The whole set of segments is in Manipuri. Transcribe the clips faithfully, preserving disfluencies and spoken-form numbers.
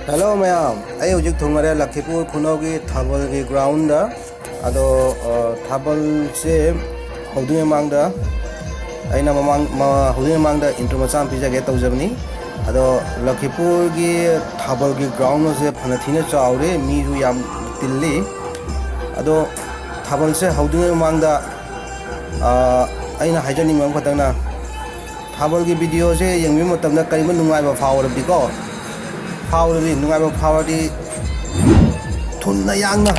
ꯍꯦꯜꯂꯣ ꯃꯌꯥꯝ, ꯑꯩ ꯍꯧꯖꯤꯛ ꯊꯨꯡꯉꯔꯦ ꯂꯈꯤꯄꯨꯔ ꯈꯨꯅꯧꯒꯤ ꯊꯥꯕꯜꯒꯤ ꯒ꯭ꯔꯥꯎꯟꯗ꯫ ꯑꯗꯣ, ꯑ, ꯊꯥꯕꯜꯁꯦ ꯍꯧꯗ꯭ꯔꯤꯉꯩ ꯃꯃꯥꯡꯗ ꯑꯩꯅ ꯃꯃꯥꯡ, ꯃ-, ꯍꯧꯗ꯭ꯔꯤꯉꯩ ꯃꯃꯥꯡꯗ ꯏꯟꯇ꯭ꯔꯣ ꯃꯆꯥ ꯑꯃ ꯄꯤꯖꯒꯦ ꯇꯧꯖꯕꯅꯤ꯫ ꯑꯗꯣ ꯂꯈꯤꯄꯨꯔꯒꯤ ꯊꯥꯕꯜꯒꯤ ꯒ꯭ꯔꯥꯎꯟ ꯑꯁꯦ ꯐꯅ ꯊꯤꯅ ꯆꯥꯎꯔꯦ, ꯃꯤꯁꯨ ꯌꯥꯝ ꯇꯤꯜꯂꯤ꯫ ꯑꯗꯣ ꯊꯥꯕꯜꯁꯦ ꯍꯧꯗ꯭ꯔꯤꯉꯩ ꯃꯃꯥꯡꯗ, ꯑ, ꯑꯩꯅ ꯍꯥꯏꯖꯅꯤꯡꯕ ꯑꯃꯈꯛꯇꯪꯅ, ꯊꯥꯕꯜꯒꯤ ꯚꯤꯗꯤꯑꯣꯁꯦ ꯌꯦꯡꯕꯤꯕ ꯃꯇꯝꯗ ꯀꯔꯤꯒꯨꯝꯕ ꯅꯨꯡꯉꯥꯏꯕ ꯐꯥꯎꯔꯕꯗꯤꯀꯣ, ꯐꯥꯎꯔꯕꯗꯤ, ꯅꯨꯡꯉꯥꯏꯕ ꯐꯥꯎꯔꯗꯤ ꯊꯨꯅ ꯌꯥꯡꯅ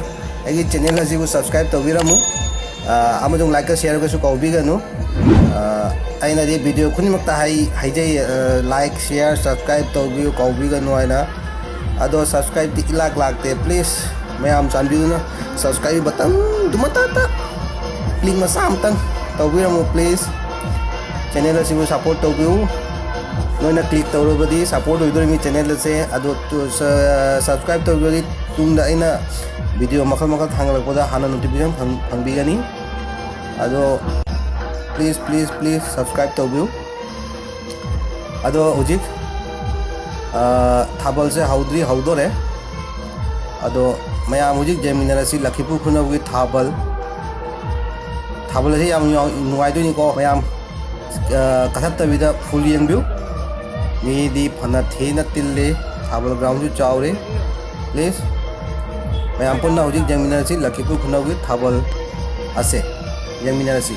ꯑꯩꯒꯤ ꯆꯦꯅꯦꯜ ꯑꯁꯤꯕꯨ ꯁꯕꯁꯀ꯭ꯔꯥꯏꯕ ꯇꯧꯕꯤꯔꯝꯃꯨ, ꯑ, ꯑꯃꯁꯨꯡ ꯂꯥꯏꯛꯀ ꯁꯤꯌꯔꯒꯁꯨ ꯀꯧꯕꯤꯒꯅꯨ꯫ ꯑ, ꯑꯩꯅꯗꯤ ꯚꯤꯗꯤꯑꯣ ꯈꯨꯗꯤꯡꯃꯛꯇ ꯍꯥꯏ-, ꯍꯥꯏꯖꯩ, ꯑ, ꯂꯥꯏꯛ, ꯁꯤꯌꯔ, ꯁꯕꯁꯀ꯭ꯔꯥꯏꯕ ꯇꯧꯕꯤꯌꯨ, ꯀꯧꯕꯤꯒꯅꯨ ꯍꯥꯏꯅ꯫ ꯑꯗꯣ ꯁꯕꯁꯀ꯭ꯔꯥꯏꯕꯇꯤ ꯏꯂꯥꯛ ꯂꯥꯛꯇꯦ꯫ ꯄ꯭ꯂꯤꯖ, ꯃꯌꯥꯝ ꯆꯥꯟꯕꯤꯗꯨꯅ ꯁꯕꯁꯀ꯭ꯔꯥꯏꯕ ꯕꯇꯟꯗꯨꯃꯇ ꯀ꯭ꯂꯤꯛ ꯃꯆꯥ ꯑꯃꯇꯪ ꯇꯧꯕꯤꯔꯝꯃꯨ ꯄ꯭ꯂꯤꯖ꯫ ꯆꯦꯅꯦꯜ ꯑꯁꯤꯕꯨ ꯁꯞꯄꯣꯔꯠ ꯇꯧꯕꯤꯌꯨ꯫ ꯅꯣꯏꯅ ꯀ꯭ꯂꯤꯛ ꯇꯧꯔꯕꯗꯤ ꯁꯞꯄꯣꯔꯠ ꯑꯣꯏꯗꯣꯔꯤꯃꯤ ꯆꯦꯅꯦꯜ ꯑꯁꯦ꯫ ꯑꯗꯣ ꯇꯨ-, ꯁ-, ꯁꯕꯁꯀ꯭ꯔꯥꯏꯕ ꯇꯧꯕꯤꯔꯗꯤ ꯇꯨꯡꯗ ꯑꯩꯅ ꯚꯤꯗꯤꯑꯣ ꯃꯈꯜ ꯃꯈꯜ ꯊꯥꯡꯒꯠꯂꯛꯄꯗ ꯍꯥꯟꯅ ꯅꯣꯇꯤꯐꯤꯀꯦꯁꯟ ꯐꯪ-, ꯐꯪꯕꯤꯒꯅꯤ꯫ ꯑꯗꯣ ꯄ꯭ꯂꯤꯖ, ꯄ꯭ꯂꯤꯖ, ꯄ꯭ꯂꯤꯖ ꯁꯕꯁꯀ꯭ꯔꯥꯏꯕ ꯇꯧꯕꯤꯌꯨ꯫ ꯑꯗꯣ ꯍꯧꯖꯤꯛ, ꯑ, ꯊꯥꯕꯜꯁꯦ ꯍꯧꯗ꯭ꯔꯤ, ꯍꯧꯗꯣꯔꯦ꯫ ꯑꯗꯣ ꯃꯌꯥꯝ ꯍꯧꯖꯤꯛ ꯌꯦꯡꯃꯤꯟꯅꯔꯁꯤ ꯂꯈꯤꯄꯨꯔ ꯈꯨꯅꯧꯒꯤ ꯊꯥꯕꯜ꯫ ꯊꯥꯕꯜ ꯑꯁꯤ ꯌꯥꯝ ꯌꯥꯎ-, ꯅꯨꯡꯉꯥꯏꯗꯣꯏꯅꯤꯀꯣ ꯃꯌꯥꯝ꯫ ꯑ, ꯀꯛꯊꯠꯇꯕꯤꯗ ꯐꯨꯜ ꯌꯦꯡꯕꯤꯌꯨ꯫ ꯃꯤꯗꯤ ꯐꯅ ꯊꯤꯅ ꯇꯤꯜꯂꯤ, ꯊꯥꯕꯜ ꯒ꯭ꯔꯥꯎꯟꯁꯨ ꯆꯥꯎꯔꯤ꯫ ꯄ꯭ꯂꯤꯖ, ꯃꯌꯥꯝ ꯄꯨꯟꯅ ꯍꯧꯖꯤꯛ ꯌꯦꯡꯃꯤꯟꯅꯔꯁꯤ ꯂꯈꯤꯄꯨꯔ ꯈꯨꯅꯧꯒꯤ ꯊꯥꯕꯜ ꯑꯁꯦ꯫ ꯌꯦꯡꯃꯤꯟꯅꯔꯁꯤ꯫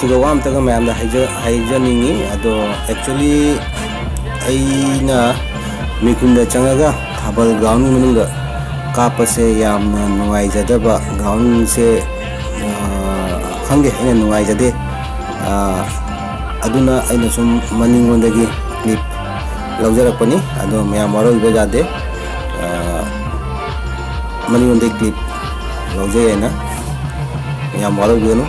ꯁꯤꯒ ꯋꯥ ꯑꯝꯇꯒ ꯃꯌꯥꯝꯗ ꯍꯥꯏꯖ-, ꯍꯥꯏꯖꯅꯤꯡꯉꯤ꯫ ꯑꯗꯣ actually ꯑꯩꯅ ꯃꯤꯈꯨꯟꯗ ꯆꯪꯉꯒ ꯊꯥꯕꯜ ground ꯃꯅꯨꯡꯗ ꯀꯥꯞꯄꯁꯦ ꯌꯥꯝꯅ ꯅꯨꯡꯉꯥꯏꯖꯗꯕ꯫ Groundꯁꯦ, ꯑ, ꯈꯪꯗꯦ, ꯑꯩꯅ ꯅꯨꯡꯉꯥꯏꯖꯗꯦ꯫ ꯑ, ꯑꯗꯨꯅ ꯑꯩꯅ ꯁꯨꯝ ꯃꯅꯤꯡꯂꯣꯝꯗꯒꯤ clip ꯂꯧꯖꯔꯛꯄꯅꯤ꯫ ꯑꯗꯣ ꯃꯌꯥꯝ ꯋꯥꯔꯧꯕꯤꯕ ꯌꯥꯗꯦ꯫ ꯑ, ꯃꯅꯤꯡꯂꯣꯝꯗꯒꯤ clip ꯂꯧꯖꯩ ꯍꯥꯏꯅ ꯃꯌꯥꯝ ꯋꯥꯔꯧꯕꯤꯒꯅꯨ꯫